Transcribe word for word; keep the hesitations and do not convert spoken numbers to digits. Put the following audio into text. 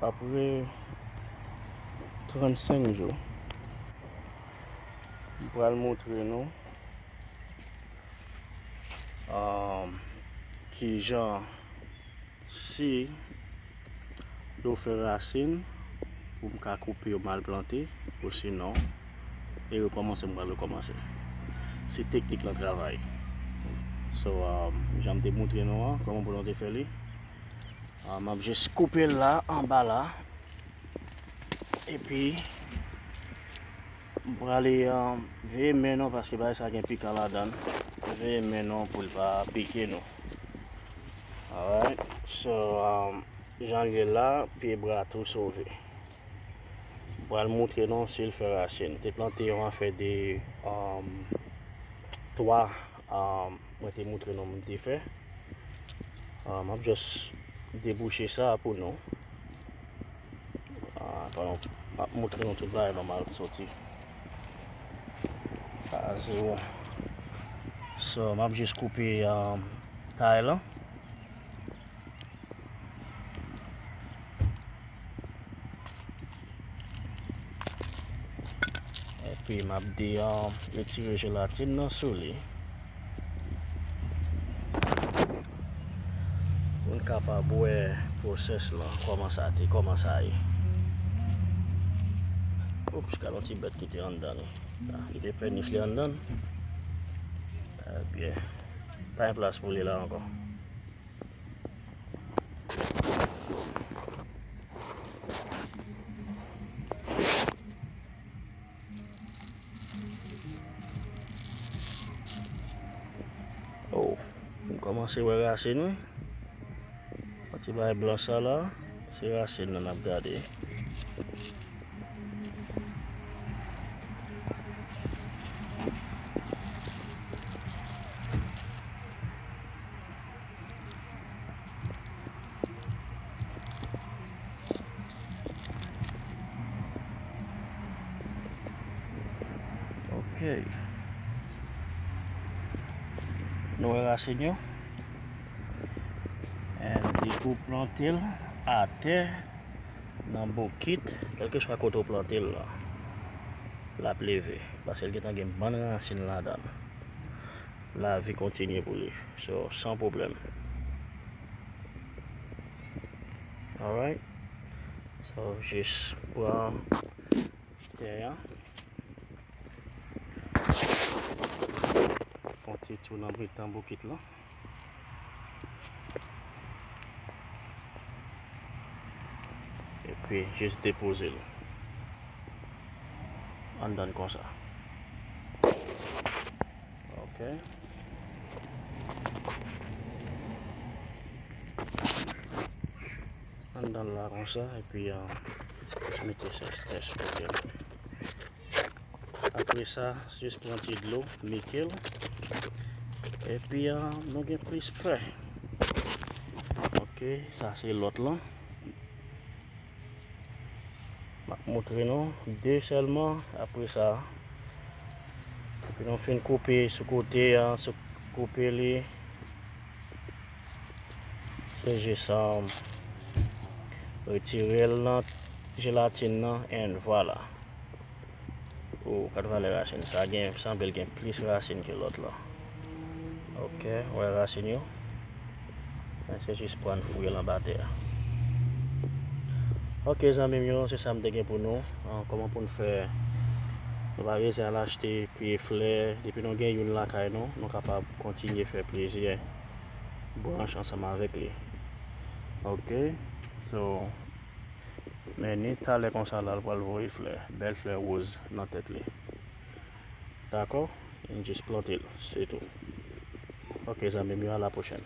Apre trannsenk jou, m pral montre nou, um, kijan, si dwe fè rasin pou m ka koupe yo, m al plante, osinon e rekòmanse, m pral rekòmanse. Se teknik lan travay. So, um, jan m te montre nou an, kòman pou nou te fè li. Ah, m ap jis koupe l la, anba la. Epi, m prale, ah, veye men nou, paske bagay sa gen pikan ladan l. Veye men nou pou l pa pike nou. Alright. So, ah, jan l ye la, pye bra tou sove. M pral montre nou si l fè rasin. Te plante yo an fè de, ah, twa, ah, mwen te montre nou m te fè. Ah, m ap just debouche sa pou nou. Ah, pandan m ap montre nou tout bagay nòmal soti a zewo. So, m ap jis koupe, ah, tay lan. Epi m ap de, um, retire jelatin nan sou li. Pou n kapab wè pwosès lan, kòman sa te, kòman sa ye. Oups, gade yon ti bèt ki te anndan li. Ah, li te fè nich li anndan. Ebyen, pa gen plas pou li la ankò. Oh, m kòmanse wè rasin wi. Yon ti bagay blan sa la, se rasin nan n ap gade. Ok. Nou wè rasin yo. And depi w plante l atè, nan bokit, kèlkeswa kote w plante l la, l ap leve. Paske l gentan gen bann rasin ladan l. Lavi kontinye pou li. So, san pwoblèm. Alright. So, jis pran tè a. Pran ti tou nan mitan bokit lan. Epi jis depoze l anndan l konsa. Ok. Anndan l la konsa, epi, ah, jis mete sa, sa sou kote l. Apre sa, jis pran ti dlo, mete l. Epi, ah, nou gen plis prè. Ok, sa se lòt lan. M ap montre nou de sèlman. Apre sa, depi nou fin koupe sou kote a, sou koupe li, se jis, um, retire l nan jelatin nan, and vwala. O, gad valè rasin sa, gen, sanble l gen plis rasin ke lòt la. Ok, wè rasin yo. Men se jis pran fouye l anba tè a. Ok, zanmi m yo, se sa m te gen pou nou. Ah, kòman pou n fè, nou pa bezwen al achte pye flè. Depi nou gen youn lakay nou, nou kapab kontinye fè plizyè branch ansanm avèk li. Ok, so, men ni talè konsa la, l pral voye flè, bèl flè woz nan tèt li. Dakò? M jis plante l, se tou. Ok, zanmi m yo, a la pwochèn.